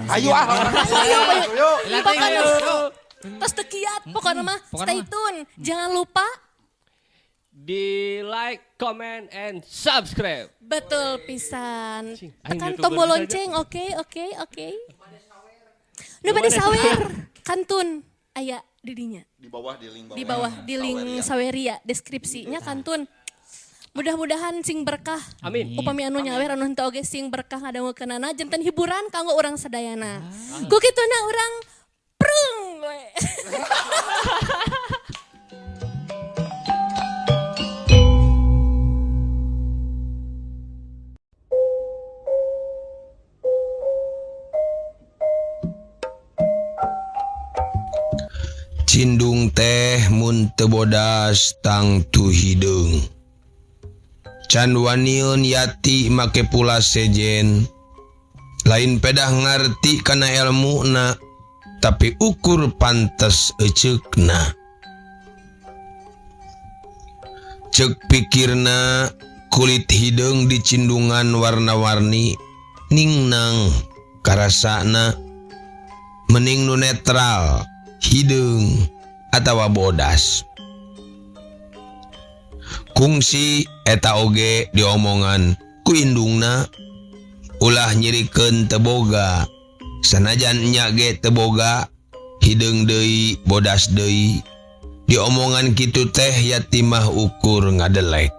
Ayo ah. Ayo, Ayo. Pokoknya tos teu kiat, pokoknya mah stay tune. Jangan lupa di like, comment, and subscribe. Betul pisan. Cing, aing Tekan YouTuber tombol bisa aja. lonceng, oke. Nu bade sawer, kantun aya di dinya. Di bawah di link bawah. Di bawah di link Saweria deskripsinya kantun. Mudah-mudahan sing berkah. Amin. Upami anu nyawer anu henteu oge sing berkah ngadangukeunana janten hiburan kanggo urang sadayana. Ku kituna urang prung we. Cindung teh mun teu bodas tangtu hideung. Can waniun Yati make pula sejen. Lain pedah ngarti kana elmuna, tapi ukur pantes eceukna. Ceuk pikirna kulit hideung dicindungan warna-warni ningnang karasana mening nu netral hideung atawa bodas. Kungsi eta oge diomongan ku indungna ulah nyirikeun teu boga. Sanajan nya ge teu boga, hideung deui bodas deui. Diomongan kitu teh yatimah ukur ngadelek.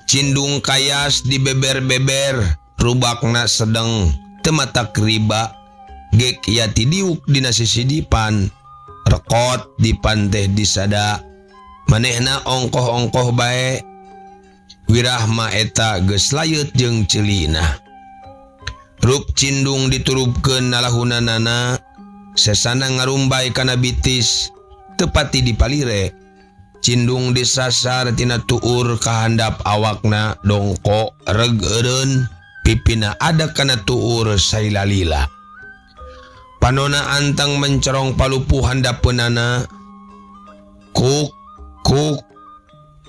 Cindung kayas dibeber-beber, rubakna sedeng, teu matak riba. Gek yati diuk dina sisidipan, rekot di panteh disada. Manehna ongkoh-ongkoh bae. Wirahma eta geus layut jeung ceulina. Rup cindung diturubkeun nalahunanana, sesana ngarumbay kana bitis, tepati dipalire. Cindung disasar tina tuur kahandap awakna dongko reg eureun, pipina ada kana tuur sailalila. Panona anteng mencorong palupuh handapeunana. Kuk kuk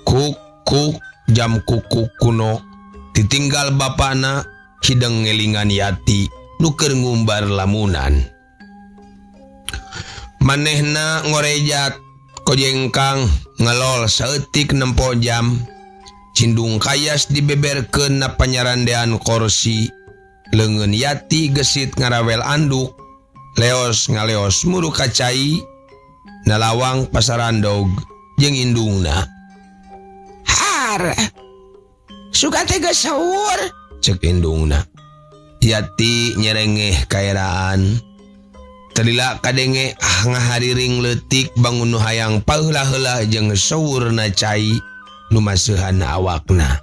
kuk kuk jam kuku kuno ditinggal bapana hideng ngelingan Yati nu keur ngumbar lamunan. Manehna ngorejat kojengkang ngelol saeutik nempo jam. Cindung kayas dibeberkeun na panyarandean korsi. Leungeun Yati gesit ngarawel anduk. Leos ngaleos muru kacai nalawang pasarandog jeung indungna. Har, suka teh geus sahur, ceuk indungna. Yati nyerengeh kaeraan. Telila kadenge ngahariring leutik bangun nu hayang paheula-heula jeung sawurna cai nu maseuhan awakna.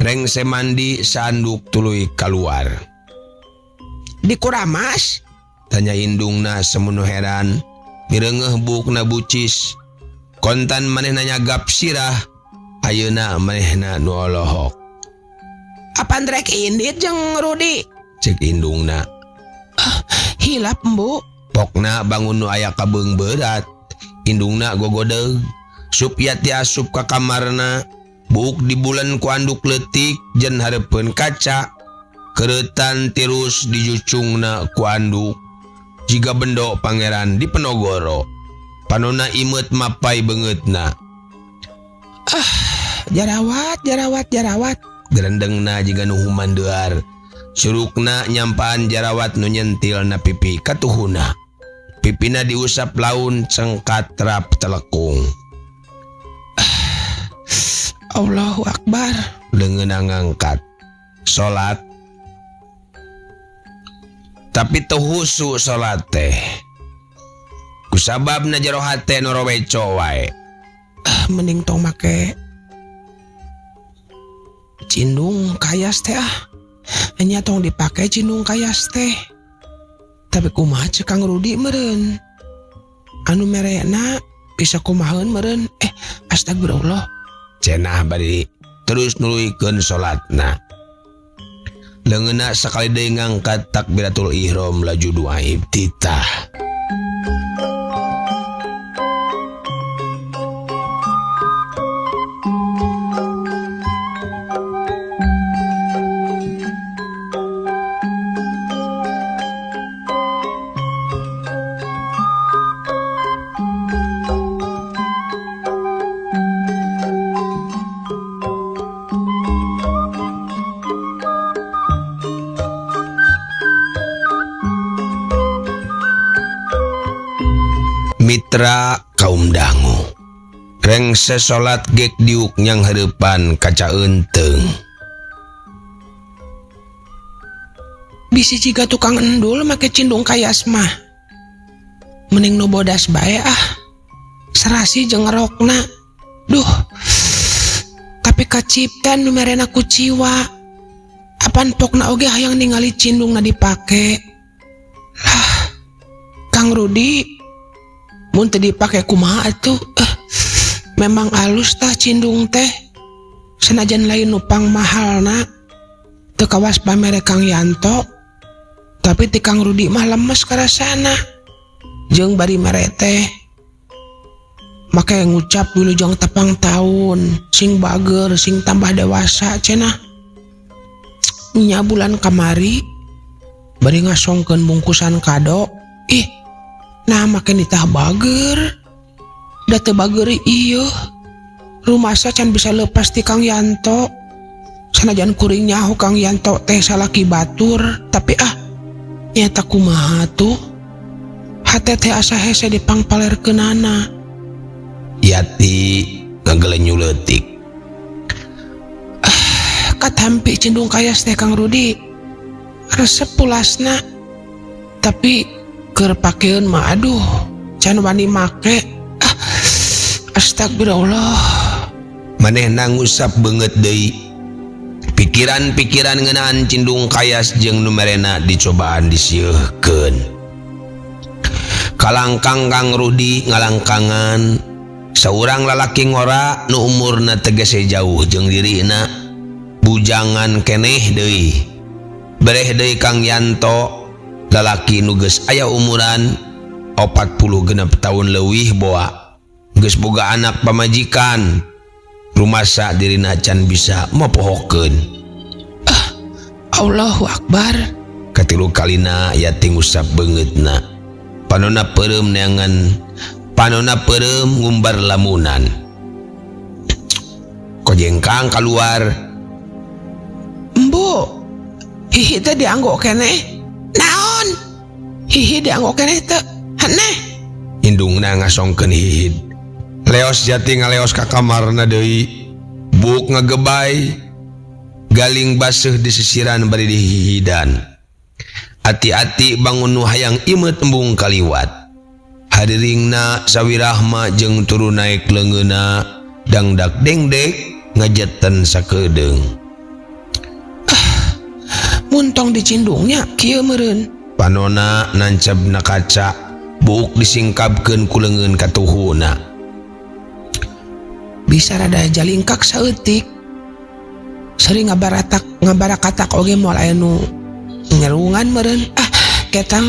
Rengse mandi sanduk tuluy kaluar. Dikuramas? Tanya indungna semenuh heran. Mireungeuh buukna bucis. Kontan manehna nyagap sirah, ayeuna manehna nu olohok. Apan rek indit jeung Rudi? Ceuk indungna. Ah, hilap embu. Pokna bangun nu aya kabeung berat. Indungna gogodeug. Sup Yati asup ka kamarna. Buuk dibulen ku anduk leutik jeung hareupeun kaca. Keretan tirus dijucungna ku anduk. Jiga bendo pangeran di Penogoro. Panona imeut mapai beungeutna. Ah, jarawat, jarawat, jarawat. Gerendengna jiga nu humandear. Surukna nyampaan jarawat nu nyentil na pipi katuhuna. Pipina diusap laun cengkat rap telekung. Ah, Allahu Akbar. Leungeunna ngangkat. Salat. Tapi teu husu salat teh. Kusababna jero hate nu roweco wae. Ah, mending tong make cindung kayas teh ah. Nya tong dipake cindung kayas teh. Tapi kumaha ceuk Kang Rudi meureun? Anu merena bisa kumahaeun meureun? Astagfirullah. Cenah bari terus nuluykeun salatna. Leungeunna sakali deui ngangkat takbiratul ihram laju doa iftitah. Mitra kaum dangu. Rengse salat gek diuk nyang hareupan kaca eunteng. Bisi jiga tukang endul make cindung kayas mah. Mending nu bodas bae ah. Serasi jeung rokna. Duh. Tapi kaciptan nu merena kuciwa. Apan pokna oge hayang ningali cindungna dipake. Lah, Kang Rudi mun teu dipake kumaha atuh? Memang alus tah cindung teh. Senajan lain nupang mahalna. Teu kawas pamere Kang Yanto. Tapi ti Kang Rudi mah lemes karasana. Jeung bari mere teh. Make ngucap wilujeng tepang taun, sing bager, sing tambah dewasa cenah. Nya bulan kamari bari ngasongkeun bungkusan kado. Ih, nah make nitah bager. Da teu bager ieu. Rumasa can bisa lepas ti Kang Yanto. Sanajan kuring nyaho Kang Yanto teh salaki batur, tapi ah nyata kumaha tuh. Hate teh asa hese dipangpalerkeunana. Yati ngagelenyu leutik. Katampi cindung kayas teh Kang Rudi. Resep pulasna. Tapi keur pakeun mah aduh, can wani make. Ah, astagfirullah. Manehna ngusap beungeut deui. Pikiran-pikiran ngeunaan cindung kayas jeung nu merena dicobaan disieukkeun. Kalangkang Kang Rudi ngalangkangan saurang lalaki ngora nu umurna tegese jauh jeung dirina, bujangan keneh deui. Bereh deui Kang Yanto, lalaki nu geus aya umuran 46 tahun leuwih boa, geus boga anak pamajikan. Rumasa dirina can bisa mopohokeun. Ah, Allahu Akbar. Katilu kalina Yati ngusap beungeutna. Panona peureum neangan, panona peureum ngumbar lamunan. Kojengkang kaluar. Embu, hihi teh dianggo keneh. Naon? Hihi dianggo keneh teh. Haneh. Indungna ngasongkeun hihid. Leos Jati ngaleos ka kamarna deui. Buk ngagebay. Galing baseuh di sisiran bari dihihidan. Ati-ati bangun nu hayang imeut embung kaliwat. Hadiringna sawirahma jeung turun naik leungeunna dangdak dengdek ngajetten sakedeung. Ah, muntong dicindungnya kieu meureun. Panona nancebna kaca, buuk disingkapkeun ku leungeun katuhuna. Bisa rada jalingkak saeutik. Sering ngabarakatak oge moal aya nu ngerungan meureun. Ah, ketang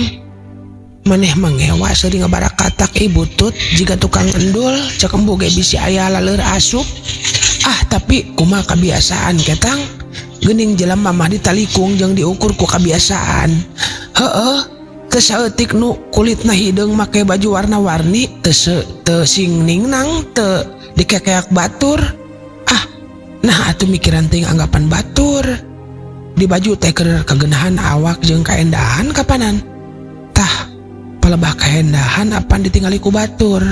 maneh mangewa sering ngabarakatak ibu tut jika tukang endul cek embu ge bisi aya laleur asup. Ah, tapi kumaha kebiasaan ketang geuning jelema mah ditalikung jeung diukur ku kebiasaan. Heeh, teu saeutik nu kulitna hideung make baju warna-warni teu teu sing ningnang teu dikekeak batur. Ah, nah atuh mikiran teuing anggapan batur. Di baju teh keur kagenahan awak jeung kaendahan kapanan. Tah, palebah kaendahan apan ditingali ku batur.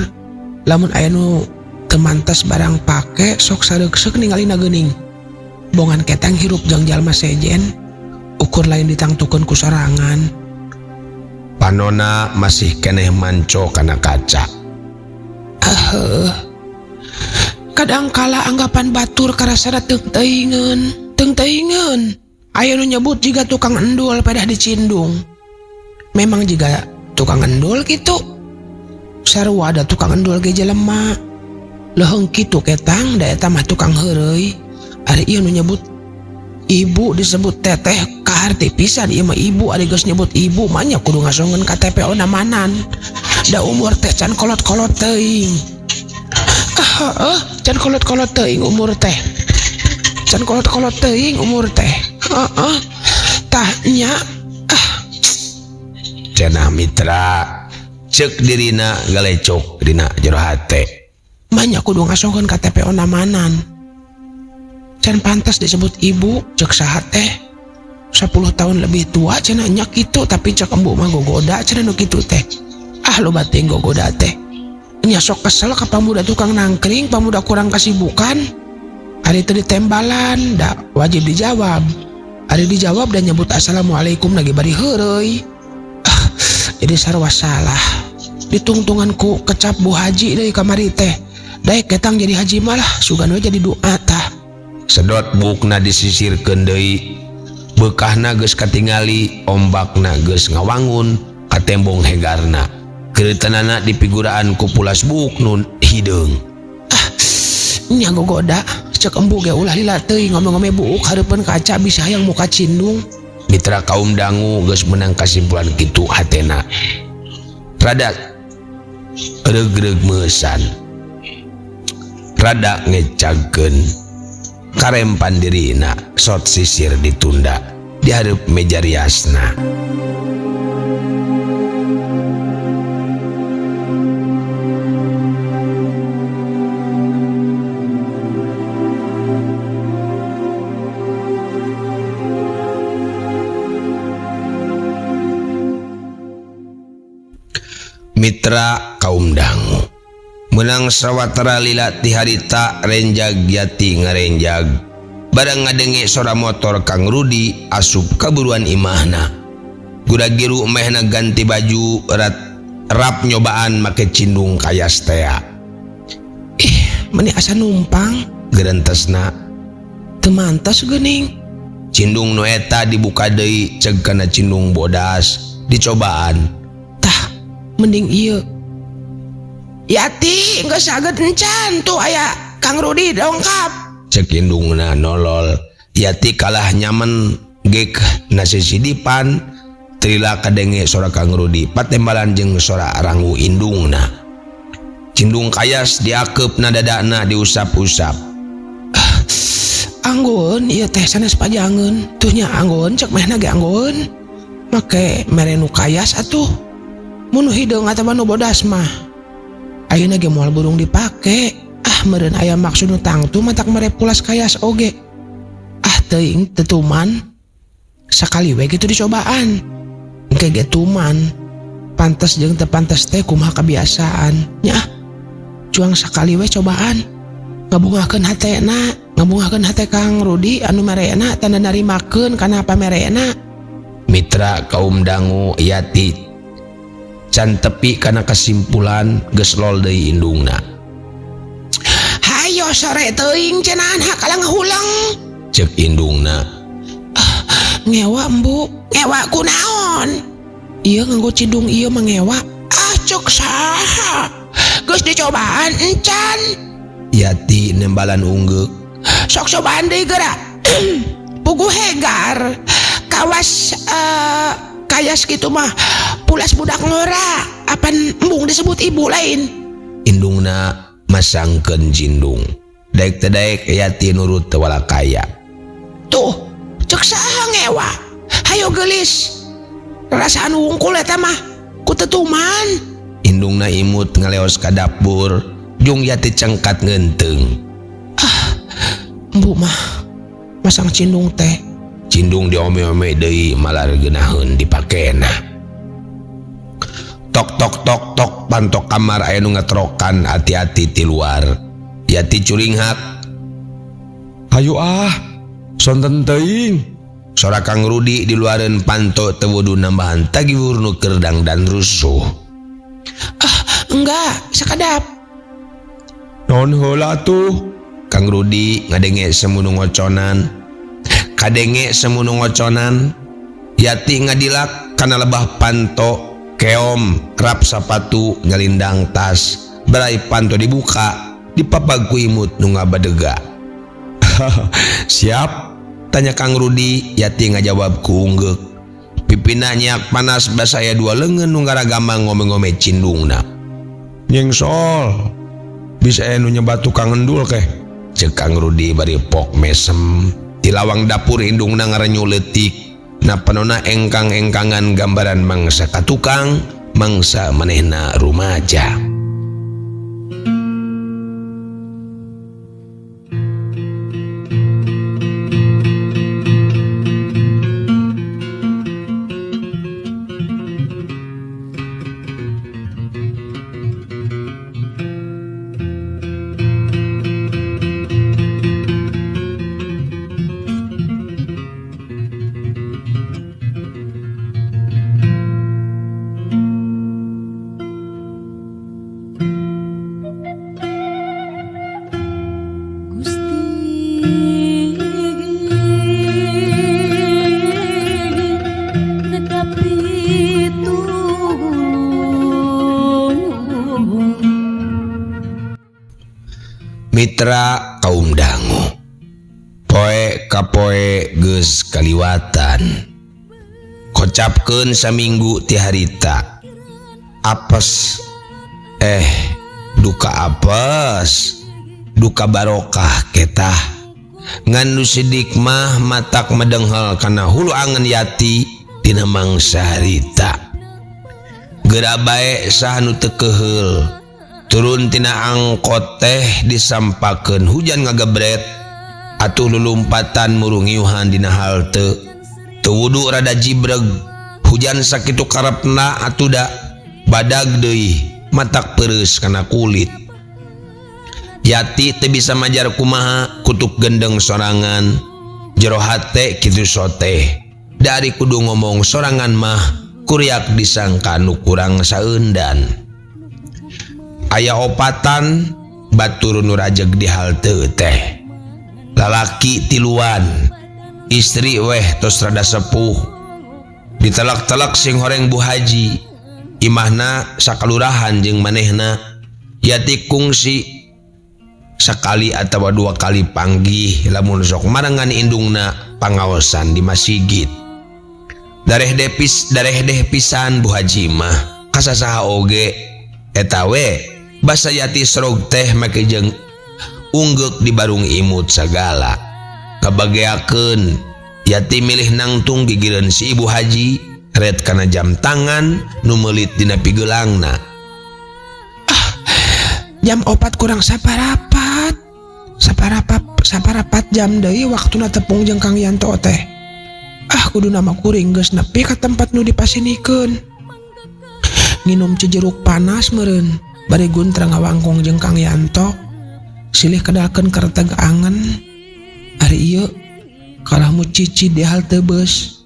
Lamun aya nu teu mantes barang pake sok sareuksek ningalina geuning. Bongan ketang hirup jeung jalma sejen, ukur lain ditangtukeun ku sorangan. Panona masih keneh manco kana kaca. Kadang kala anggapan batur karasana teung teuingeun, teung teuingeun. Aya nu nyebut jiga tukang endul pedah dicindung. Memang jiga tukang endul kitu. Sarua ada tukang endul ge jelema. Leuheung kitu ketang da eta mah tukang heureuy. Ari ieu nu nyebut ibu disebut teteh kaharti pisan ieu mah ibu ari geus nyebut ibu mah nya kudu ngasongkeun KTP onamanan. Da umur teh can kolot-kolot teuing. Ah, can kolot-kolot teuing umur teh. Can kolot-kolot teuing umur teh. Heeh. Tah nya ah. Cenah mitra cek dirina galecok dina jero hate. Manya kudu ngasongkeun KTP onamanan. Can pantas disebut ibu cek saha teh. 10 tahun lebih tua cenah nya kitu tapi cek embu mah gogoda cenah nu kitu teh. Ah loba teuing gogoda teh. Nya sok kesel ka pamuda tukang nangkring, pamuda kurang kasibukan. Ari teu ditembalan, da wajib dijawab. Ari dijawab dan nyebut assalamualaikum lagi bari heureuy. Ah, jadi sarua salah. Ditungtungan ku kecap Bu Haji deui kamari teh. Daek ketang jadi haji malah sugan we jadi doa tah. Sedot buukna disisirkeun deui. Beukahna geus katingali, ombakna geus ngawangun katembong hegarna. Keureutanana dipiguraan ku pulas buuk nu hideung. Ah, nya gogoda, cek embu ge ulah lila teuing ngomong-ngomong buuk hareupeun kaca bisa hayang muka cindung. Mitra kaum dangu geus meunang kasimpulan kitu hatena. Rada reug-reug meusan. Rada ngecagkeun karempan dirina sot sisir ditunda di hareup meja riasna. Mitra kaum dangu menang sawatara lila ti harita renjag Yati ngarenjag barang ngadenge sora motor Kang Rudi asup kaburuan imahna. Gudagiru mehna ganti baju rat rap nyobaan make cindung kayas tea. Ih, meni asa numpang gerentesna. Teu mantas geuning. Cindung nu eta dibuka deui ceg kana cindung bodas dicobaan. Mending ieu. Yati geus saget encan tuh aya Kang Rudi dongkap. Cek indungna nolol. Yati kalah nyaman gek nasi sidipan trila kadenge sora Kang Rudi patembalan jeung sora rangu indungna. Cindung kayas diakeupna dadana diusap-usap. Ah, anggoeun ieu teh sanes pajangeun. Tuh nya anggoeun cek mehna ge anggoeun. Make mere nu kayas atuh. Mun hideung atawa nu bodas mah ayeuna ge moal burung dipake. Ah meureun aya maksud nu tangtu matak mere pulas kayas oge. Ah teuing tetuman sakali we kitu dicobaan. Engke ge tuman pantes jeung teu pantes teh kumaha kebiasaan nya. Ah cuang sakali we cobaan ngabungahkeun hatena, ngabungahkeun hate Kang Rudi anu merena tanda narimakeun kana pamerena. Mitra kaum dangu Yati can tepi kana kesimpulan geus lol deui indungna. Hayo sore teuing cenah hak ngahulang. Cek indungna. Ah, ngewa embu, ngewa kunaon? Ieu nganggo cidung ieu mah ngewa. Ah cek saha? Geus dicobaan encan. Yati nembalan unggeuk. Sok cobaan deui geura. Puguh hegar. Kawas kayas kitu mah pulas budak ngora apan embung disebut ibu lain. Indungna masangkeun jindung. Daek teu daek Yati nurut teu walakaya. Tuh cek saha ngewa. Hayo geulis. Rasaan wungkul eta mah ku tetuman. Indungna imut ngaleos ka dapur jeung Yati cengkat ngeunteung. Ah, embu mah masang cindung teh. Cindung diome-ome deui malar geunaheun dipakena. Tok tok tok tok pantok kamar aya nu ngetrokan hati-hati ti luar. Yati curinghak. Hayu ah, sonten teuing. Sora Kang Rudi di luareun panto teu wudu nambahan tagiwur nu kerdang dan rusuh. Ah, enggak, sakadap. Naon heula tuh? Kang Rudi ngadenge semunu ngoconan. Kadenge semunu ngoconan. Yati ngadilak kana lebah panto. Keom rap sapatu nyelindang tas berai panto dibuka dipapag ku imut nu ngabadega. Siap? Tanya Kang Rudi. Yati ngajawab ku unggeuk. Pipina nyiak panas basaya dua leungeun nu ngaragamang ngome-ngome cindungna. Nyengsol bisa aya nu nyebat tukang endul keh. Cek Kang Rudi bari pok mesem. Di lawang dapur indungna ngarenyu leutik. Na panona engkang-engkangan gambaran mangsa katukang, mangsa manehna rumaja. Mitra kaum dangu. Poe ka poe geus kaliwatan. Kocapkeun saminggu ti harita. Apes duka apes, duka barokah ketah. Ngan nu sidik mah matak medenghel kana hulu angen Yati dina mangsa harita. Geura bae saha nu teu keuheul. Turun tina angkot teh disampakeun hujan ngagebret. Atuh lulumpatan murungiuhan dina halte. Teu wudu rada jibreg. Hujan sakitu karepna atuh da badag deui matak peureus kana kulit. Yati teu bisa majar kumaha kutuk gendeng sorangan. Jero hate kitu soteh. Dari kudu ngomong sorangan mah kuriak disangka nu kurang saeundan. Aya opatan batur nu rajeg di halte teh. Lalaki tiluan, istri weh tos rada sepuh. Ditelak-telak sing horeng Bu Haji. Imahna sakalurahan jeung manehna. Yati kungsi sakali atawa dua kali panggih lamun sok marengan indungna pangaosan di masjid. Dareh deh pisan Bu Haji mah kasasaha oge eta we basa Yati srog teh make jeung unggeuk di barung imut sagala. Kabageakeun Yati milih nangtung gigireun si Ibu Haji ret kana jam tangan nu meulit dina pigeulangna. Jam 4 kurang saparapat. Saparapat jam deui waktuna tepung jeung Kang Yanto teh. Ah kudu nama kuring geus nepi ka tempat nu dipasinikeun. Nginum cijeruk panas meureun bari guntra ngawangkong jeung Kang Yanto. Silih kedalkeun kerteg angen. Ari ieu kalah mu cici di halte beus.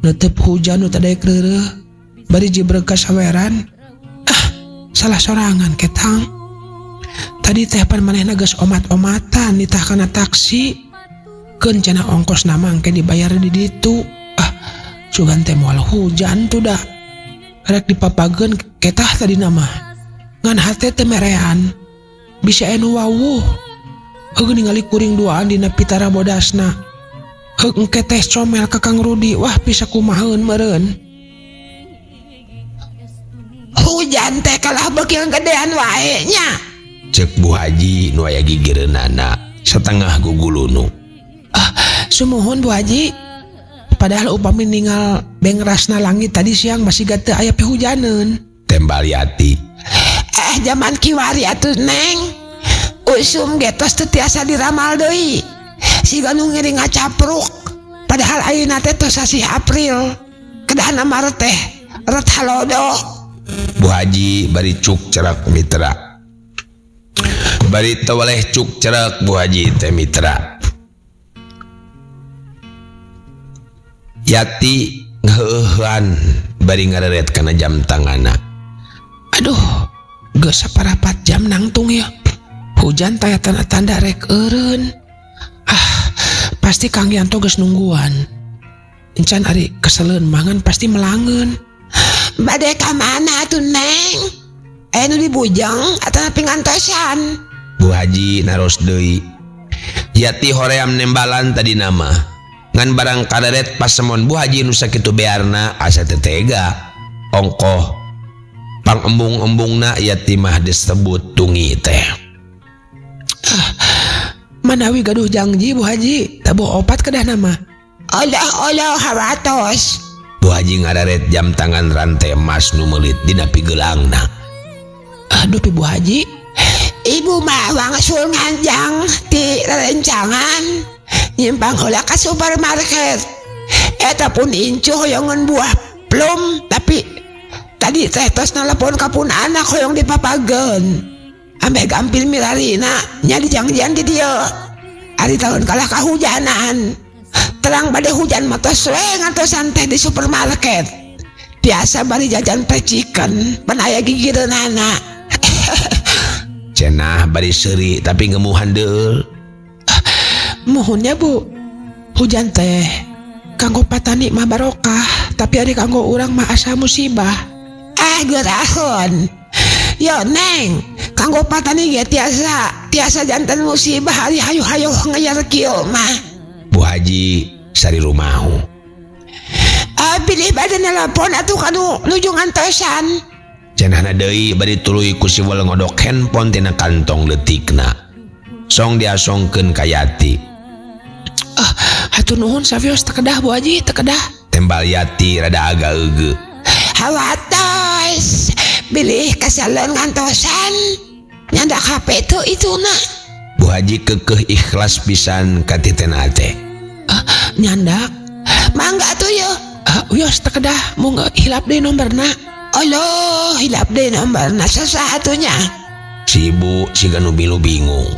Netep hujan nu teu daek reureuh bari jibreg ka saweran. Ah salah sorangan ketang. Tadi teh pan manehna geus omat-omatan nitah kana taksi. Keun cenah ongkosna mangke dibayar di ditu. Ah sugan teh moal hujan tuh da. Rek dipapageun ketah tadi nama. Ngan hate teu merean. Bisa anu wawuh. Heug ningali kuring duaan dina pitara bodasna. Heug engke teh comel ka Kang Rudi. Wah bisa kumaheun meureun. Hujan teh kalah beuki gedean wae nya. Cek Bu Haji nu aya gigireunana satengah gugulunu. Ah, sumuhun Bu Haji. Padahal upami ningal bengrasna langit tadi siang masih gak teu aya pihujaneun. Tembal Yati. Zaman kiwari atuh Neng. Usum getos teu tiasa diramal deui. Siga nu ngiring ngacapruk. Padahal ayeuna teh tos sasih April. Kedahna Maret teh ret halodo. Bu Haji bari cuk cerak mitra. Bari tewaleh cuk cerak Bu Haji teh mitra. Yati ngeueuhan bari ngareret kana jam tanganna. Aduh, geus saparapat jam nangtung ya. Hujan taya tanda-tanda rek eureun. Ah, pasti Kang Yanto geus nungguan. Encan ari keseleun mangan pasti melangeun. Bade ka mana atuh Neng? Aya nu dibujeng atawa pingantosan? Bu Haji naros deui. Yati hoream nembalan tadi nama. Ngan barang kaderet pasemon Bu Haji nu sakitu bearna asa teu tega. Ongkoh pangembung-embungna Yati mah disebut tungi teh. Ah, manawi gaduh janji Bu Haji, tabuh opat kedah nama. Allah haratos. Bu Haji ngararet jam tangan rantai emas nu meulit dina pigeulangna. Aduh pi Bu Haji, ibu mah wangsul nganjang ti rerencangan nyimpang heula ka supermarket. Eta pun incu hoyongeun buah plum, tapi tadi teh tos nelepon ka pun anak hoyong dipapageun. Ambeh gampil mirarina nya dijangjian di dieu. Ari tahun kalah kahujanan. Terang bade hujan mah tos we ngantosan teh di supermarket. Biasa bari jajan fried chicken, pan aya gigireunana. Cenah bari seuri tapi ngemuhan deul. Muhunnya Bu, hujan teh kanggo patani mah barokah, tapi ari kanggo urang mah asa musibah. Ah gerahon. Yo Neng, Kanggo patani ge tiasa tiasa janten musibah ari hayu-hayu ngayar kieu mah. Bu Haji sari rumahu. Ah, bilih bade nelpon atuh kanu nuju ngantosan. Cenahna deui bari tuluy ku siwel ngodok handphone tina kantong leutikna. Song diasongkeun ka Yati. Ah, hatur nuhun sawios teu kedah Bu Haji, teu kedah. Tembal Yati rada agak eugeut. Hawatos bilih kasaleun ngantosan. Nyandak HP teu ituna. Bu Haji kekeh ikhlas pisan ka titena teh. Ah, nyandak. Mangga atuh yeuh. Ah, wios teu kedah mung hilap deui nomorna. Allah, hilap deui nomorna sasaha atuh nya. Si ibu siga nu milu bingung.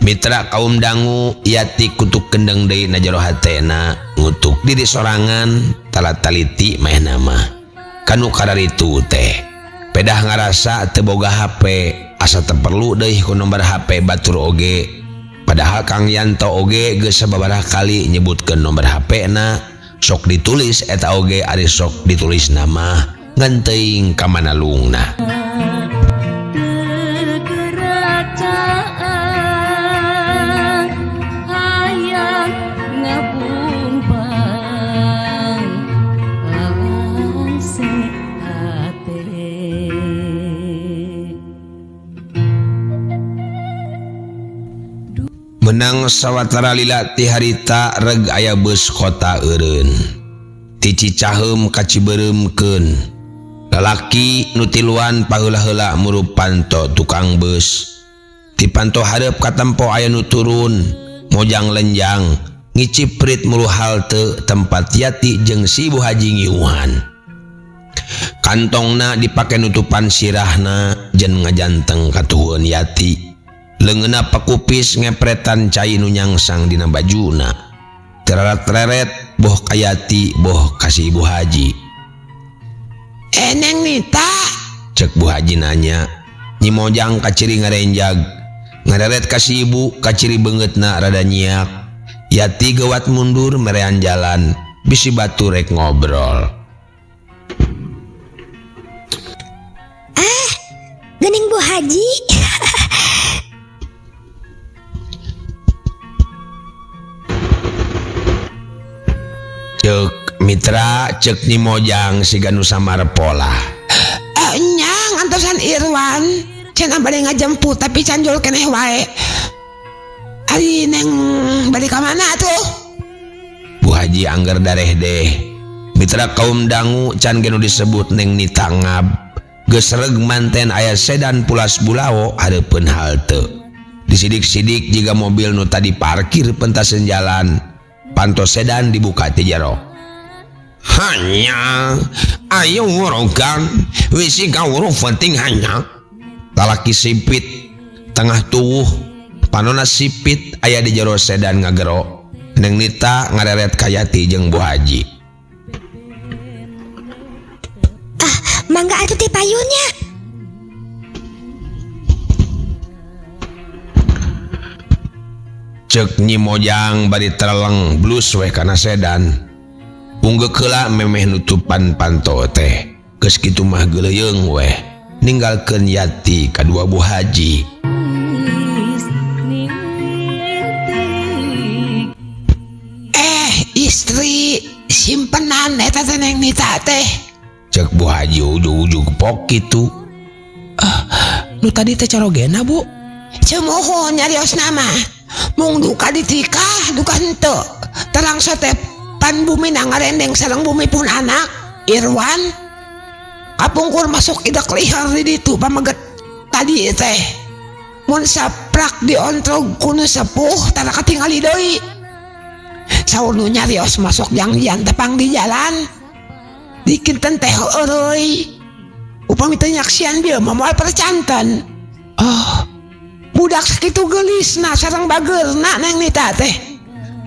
Mitra kaum dangu Yati kutuk kendeng deui na jero hatena ngutuk diri sorangan tala-taliti manehna mah. Kanu kararitu teh. Pedah ngarasa teu boga HP, asa teu perlu deui ku nomor HP batur oge. Padahal Kang Yanto oge geus sababaraha kali nyebutkeun nomor HP na, sok ditulis eta oge ari sok ditulis nama ngan teuing ka mana lungna. Menang sawatara lila ti harita reg aya beus kota eureun. Ti Cicaheum ka Cibereumkeun. Lalaki nu tiluan paheula-heula murup panto tukang beus. Ti panto hareup katempo aya nu turun, mojang lenjang, ngiciprit mulu halte tempat Yati jeung si Bu Haji ngiuhan. Kantongna dipake nutupan sirahna jeung ngajanteng katuhun Yati. Leungeunna pakupis ngepretan cai nu nyangsang dina bajuna. Tereret-reret boh ka Yati boh ka si Ibu Haji. Neng Nita, cek Bu Haji nanya. Nyi Mojang kaciri ngarenjag, ngareret ka si ibu kaciri beungeutna rada nyiak. Yati geuwat mundur merean jalan, bisi batur rek ngobrol. Ah, geuning Bu Haji. Cek mitra cek Nyi Mojang siga nu samar pola. Nya ngantosan Irwan cenah bade ngajemput tapi canjol keneh wae. Ari neng bade ka mana atuh? Bu Haji angger dareh deh. Mitra kaum dangu can ge nu disebut Neng Nita ngab. Geus reg manten aya sedan pulas bulao hareupeun halte. Disidik-sidik jiga mobil nu tadi parkir pentasen jalan. Panto sedan dibuka ti jero. Hanya ayo ngorogan wisi kawruh penting hanya. Lalaki sipit tengah tuwuh panona sipit aya di jero sedan ngagero. Neng Nita ngareret ka Yati jeung Bu Haji. Ah, mangga atuh ti payunnya. Cek Nyi Mojang bari tereleng blus weh kana sedan. Unggeuk heula memeh nutupan panto teh. Geus kitu mah geuleuyeung weh ninggalkeun Yati kadua Bu Haji. Istri simpenan eta teh Neng Nita teh. Cek Bu Haji ujug-ujug pok kitu. Nu tadi teh carogena Bu. Cemohon nyarios nama. Mung duka ditikah duka henteu. Terang sote pan bumi ngarendeng sareng bumi pun anak Irwan. Kapungkur masuk idek liher di ditu pameget tadi teh. Mun saprak diontrog kunu sepuh tara katingali deui. Saur nu nyarios masuk jangjian tepang di jalan. Dikinten teh eureui. Upami teu nyaksian bieu mah moal percanten. Oh, budak sakitu geulisna sareng bageurna Neng Nita teh.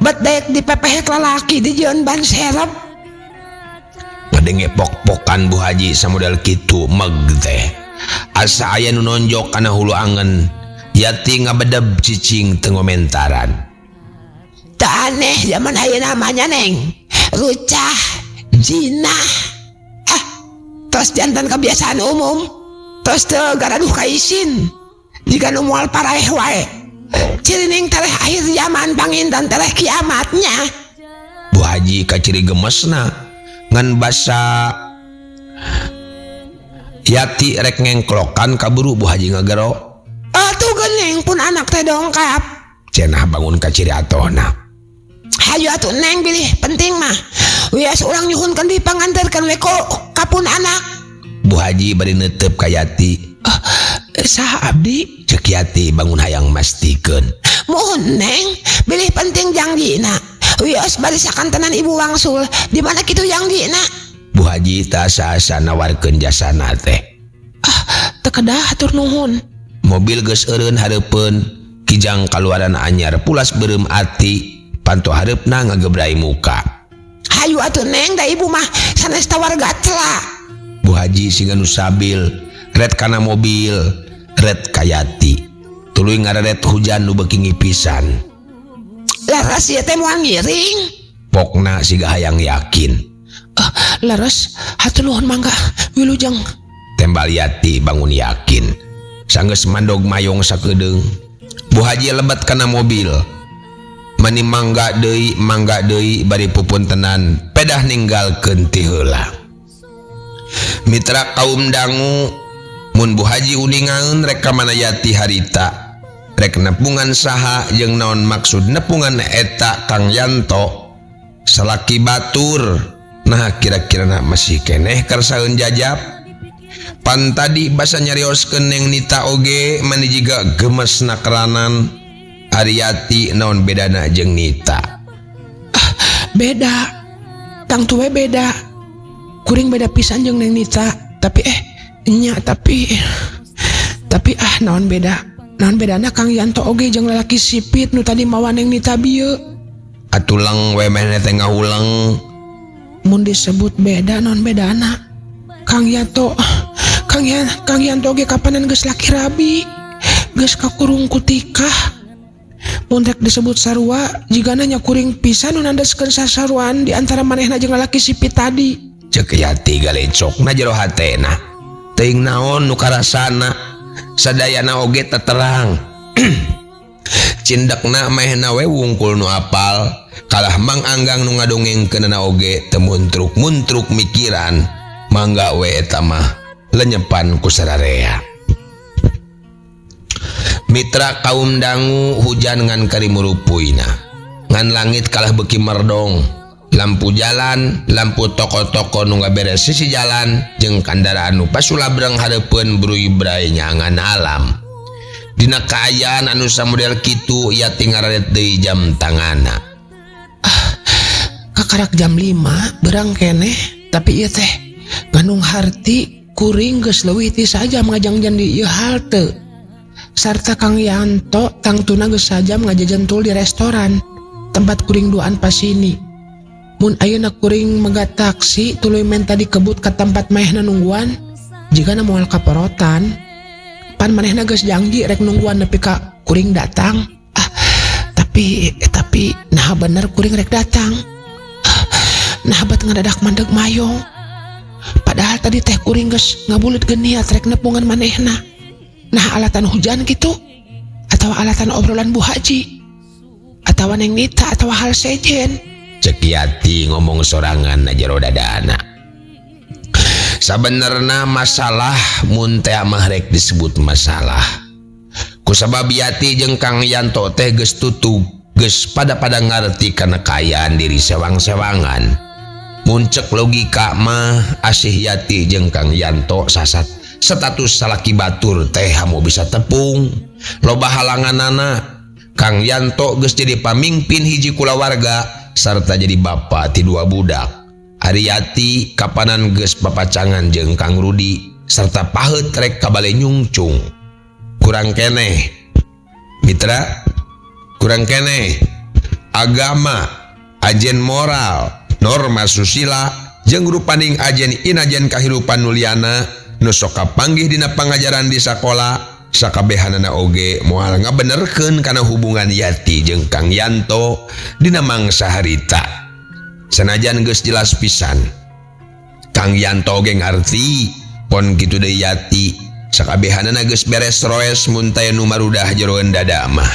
Bet daek dipepehek lalaki dijieun ban serep. Ngadenge pok-pokan Bu Haji samodel kitu meg teh. Asa aya nu nonjok kana hulu angen. Yati ngabedeb cicing teu ngomentaran. Teu aneh zaman ayeuna mah nya Neng. Rucah, jinah. Ah, tos jantan kebiasaan umum. Tos teu garaduh kaisin. Jiga nu moal paraeh wae. Cirining tereh akhir zaman panginten tereh kiamatnya. Bu Haji kaciri gemesna ngan basa Yati rek ngengklokan kaburu Bu Haji ngagero. Atuh geuning pun anak teh dongkap. Cenah bangun kaciri atohna. Hayu atuh Neng bilih penting mah. Wios urang nyuhunkeun dipanganterkeun we ka pun anak. Bu Haji bari neuteup ka Yati. Ah, saha abdi? Cek Yati bangun hayang mastikeun. Muhun Neng, bilih penting jangjina. Wios bari sakantenan ibu wangsul, di mana kitu jangjina? Bu Haji teu asa-asa nawarkeun jasana teh. Ah, teu kedah hatur nuhun. Mobil geus eureun hareupeun, kijang kaluaran anyar pulas beureum ati, panto hareupna ngagebrai muka. Hayu atuh Neng, da ibu mah sanes tawar gacla. Bu Haji siga nu sabil, ret kana mobil, ret ka Yati. Tuluy ngareret hujan nu beuki ngipisan. Leres ieu teh moal ngiring. Pokna siga hayang yakin. Ah, leres, hatur nuhun mangga, wilujeng. Tembal Yati bangun yakin. Sanggeus mandog mayong sakedeung. Bu Haji lebet kana mobil. Mani mangga deui bari pupuntenan pedah ninggalkeun ti heula. Mitra kaum dangu mun Bu Haji uningaeun rek ka mana Yati harita. Rek nepungan saha jeung naon maksud nepungan eta Kang Yanto salaki batur. Nah kira-kira masih keneh karsaeun jajab. Pan tadi basa nyarioskeun Neng Nita oge mani jiga gemes nakeranan. Ari Yati naon bedana jeung Nita? Ah, beda. Tangtu we beda. Kuring beda pisan jeung Neng Nita, tapi nya tapi ah naon beda. Naon bedana Kang Yanto oge jeung lalaki sipit nu tadi mawa Neng Nita bieu. Atulang we mehna teh ngahuleng. Mun disebut beda naon bedana? Kang Yanto, Kang Yanto oge kapanan geus laki rabi. Geus kakurung ku tikah. Mun rek disebut sarua jigana nya kuring pisan nu nandeskeun sasaruan di antara manehna jeung lalaki sipit tadi. Ceuk Yati galecokna jero hatena. Teuing naon nu karasana sadayana oge teterang. Cindekna manehna we wungkul nu apal kalah Mang Anggang nu ngadongengkeunana oge teu muntruk-muntruk mikiran. Mangga we eta mah lenyepan ku sararea. Mitra kaum dangu hujan ngan karimurupuina. Ngan langit kalah beuki merdong. Lampu jalan, lampu toko-toko nu ngaberes sisi jalan jeung kandaraan nu pasulabreng hareupeun bruy-bray nyangan alam. Dina kaayaan anu samodel kitu Yati ngararet deui jam tangana. Ah, kakarak jam 5 berang keneh tapi ieu teh ngandung harti kuring geus leuwih ti sajam ngajangjan di ieu halte. Sarta Kang Yanto tangtuna geus sajam ngajajantul di restoran tempat kuring duaan pasini. Mun ayeuna kuring megat taksi tuluy menta dikebut ka tempat manehna nungguan jigana moal kaporotan. Pan manehna geus janji rek nungguan nepi ka kuring datang. Ah, tapi nah bener kuring rek datang. Ah, nah bat ngadadak mandeg mayong. Padahal tadi teh kuring geus ngabuleut geniat rek nepungan manehna. Nah alatan hujan gitu atau alatan obrolan Bu Haji atau Neng Nita atau hal sejen. Cek Yati ngomong sorangan na jero dadana. Sabenerna masalah mun teh mah rek disebut masalah. Kusabab Yati jeung Kang Yanto teh geus tutug, geus pada-pada ngarti kana kaayaan diri sewang-sewangan. Mun cek logika mah asih Yati jeung Kang Yanto sasat status salaki batur teh hamu bisa tepung. Loba halanganana. Kang Yanto geus jadi pamimpin hiji kulawarga sarta jadi bapa ti dua budak. Ari Yati kapanan geus papacangan jeung Kang Rudi sarta paheut rek ka bale nyungcung. Kurang keneh mitra, kurang keneh agama, ajen moral, norma susila jeung rupaning ajen inajen kahirupan nuliana nu sok kapanggih dina pangajaran di sakola sakabehanana oge moal ngabenerkeun kana hubungan Yati jeung Kang Yanto dina mangsa harita. Sanajan geus jelas pisan Kang Yanto oge ngarti pon kitu deui Yati Sakabehanana geus beres roes mun taya nu marudah jeroan dada mah.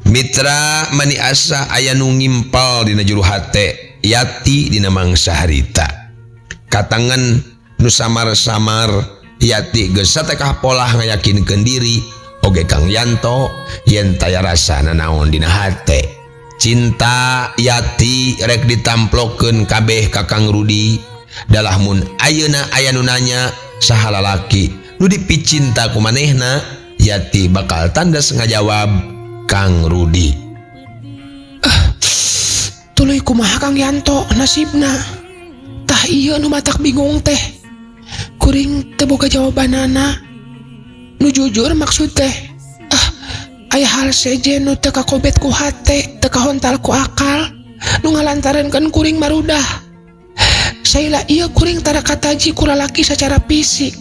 Mitra mani asa aya nu ngimpal dina juru hate Yati dina mangsa harita. Katangan nu samar-samar Yati geus satekah polah ngayakinkeun diri oge Kang Yanto yen taya rasa nanaon dina hate. Cinta Yati rek ditamplokeun kabeh ka Kang Rudi. Dalah mun ayeuna aya nu nanya saha lalaki nu dipicinta ku manehna, Yati bakal tandas ngajawab Kang Rudi. Tuluy kumaha Kang Yanto nasibna? Tah ieu nu matak bingung teh. Kuring teu boga jawabanana. Nu jujur maksud teh. Aya hal sejen nu teu kakobet ku hate, teu kahontal ku akal, nu ngalantarankeun kuring marudah. Saila ieu kuring tara kataji ku lalaki secara fisik,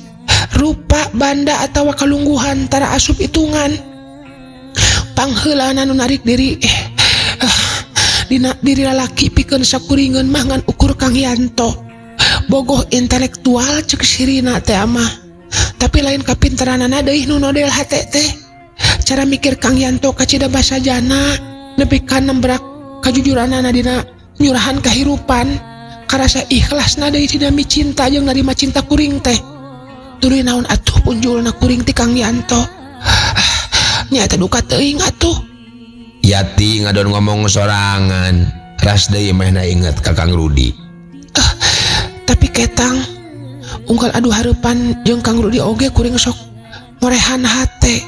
rupa, banda atawa kalungguhan tara asup hitungan. Pangheulana nu narik diri dina diri lalaki pikeun sakuringeun mah ngan ukur Kang Yanto. Bogoh intelektual cek sirina teh amah. Tapi lain kapinteranana deui nu nodel hate teh. Cara mikir Kang Yanto kacida basajana nepi ka nembrak kajujuranana dina nyurahan kahirupan. Karasa ikhlasna deui dina micinta jeung narima cinta kuring teh. Tuluy naon atuh punjulna kuring ti Kang Yanto. Nya eta duka teuing atuh. Yati ngadon ngomong sorangan, ras deui mehna inget ka Kang Rudi. Tapi ketang unggal adu hareupan jeung Kang Rudi oge kuring sok ngorehan hate.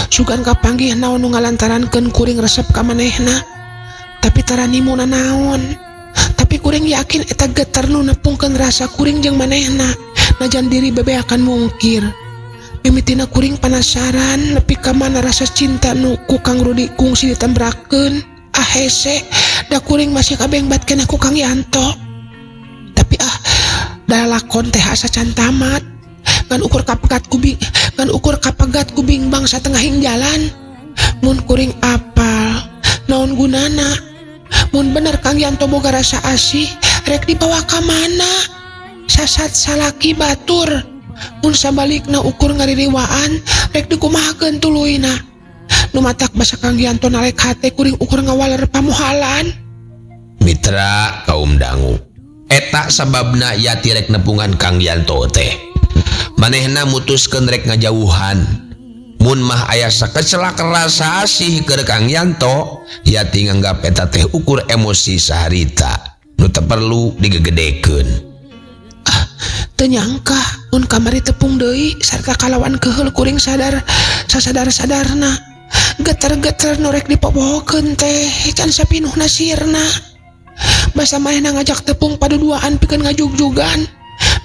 Sugan kapanggih naon nu ngalantarankeun kuring resep ka manehna. Tapi tara nimuna naon. Tapi kuring yakin eta geter nu nepungkeun rasa kuring jeung manehna. Najan diri bebeakan mungkir. Mimitina kuring penasaran nepi ka mana rasa cinta nu ku Kang Rudi kungsi ditembrakeun. Ah hese, da kuring masih kabeng bat keneh ku Kang Yanto. Tapi da lakon teh asa can tamat. Ngan ukur kapegat kubing, ngan ukur kapegat kubing bangsa tengahing jalan. Mun kuring apal, naon gunana? Mun bener Kang Yanto boga rasa asih, rek dibawa ka mana? Sasat salaki batur. Mun sabalikna ukur ngaririwaan, rek dikumahakeun tuluyna. Nu matak basa Kang Yanto nalek hate kuring ukur ngawaler pamuhalan. Mitra kaum dangu, eta sababna Yati rek nepungan Kang Yanto teh. Manehna mutuskeun rek ngajauhan. Mun mah aya sakecelak rasa asih keur Kang Yanto, Yati nganggap eta teh ukur emosi saharita nu teu perlu digegedekeun. Teu nyangka mun kamari tepung deui sarta kalawan keheul kuring sadar sasadar-sadarna. Geter-geter nu rek dipopohokeun teh can sapinuhna sirna. Basa manehna ngajak tepung paduduaan pikeun ngajugjugan.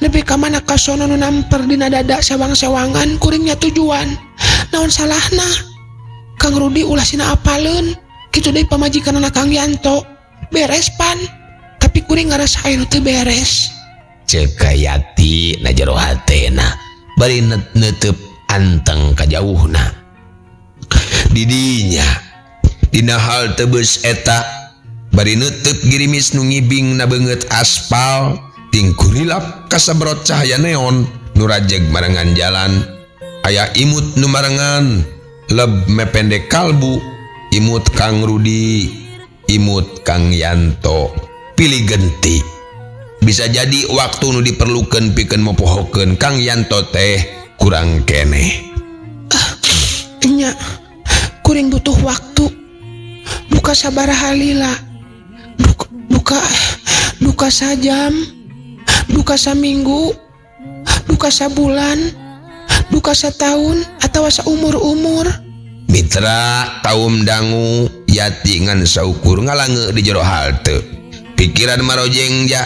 Nepi ka mana kasono nu namper dina dada sewang-sewangan kuringnya tujuan. Naon salahna? Kang Rudi ulah sina apaleun. Kitu deui pamajikanana Kang Yanto. Beres pan. Tapi kuring ngarasa aya nu teu beres. Ceuk Yati na jero hatena bari netep anteng kajauhna. Didinya dina hal tebus eta bari netep girimis nu ngibing na beungeut aspal tingkurilap kasabrot cahaya neon nu rajeg marengan jalan. Aya imut nu marengan leb mependek kalbu, imut Kang Rudi, imut Kang Yanto, pilih genti. Bisa jadi waktu nu diperlukeun pikeun mopohokeun Kang Yanto teh kurang keneh. Nya, kuring butuh waktu. Duka sabaraha lila. Duka sajam, duka saminggu, duka sabulan, duka satahun atau saumur-umur. Mitra kaum dangu Yati ngan saukur ngalange di jero halte. Pikiran marojeng ja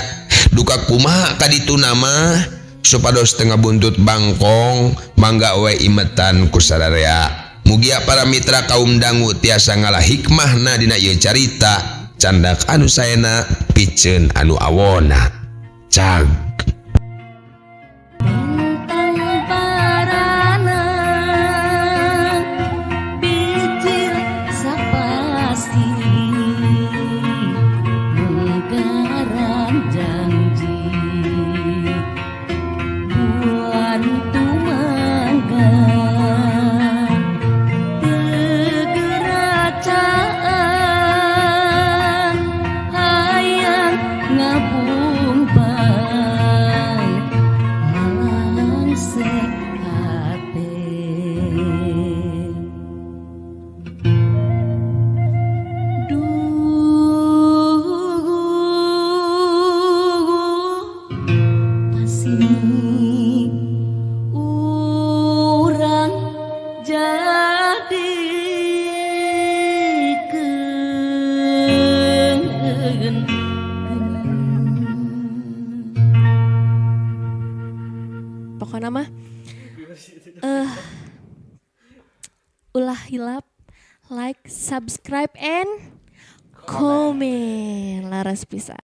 duka kumaha kaditu nama supados tengah buntut bangkong mangga we imetan ku sararea. Mugia para mitra kaum dangu tiasa ngalah hikmahna dina ieu carita candak anu saena piceun anu awona. Cag. Janji bulan tumariba. Dijadikeun. Pokoknya mah ulah hilap like, subscribe, and comment. Laras pisan.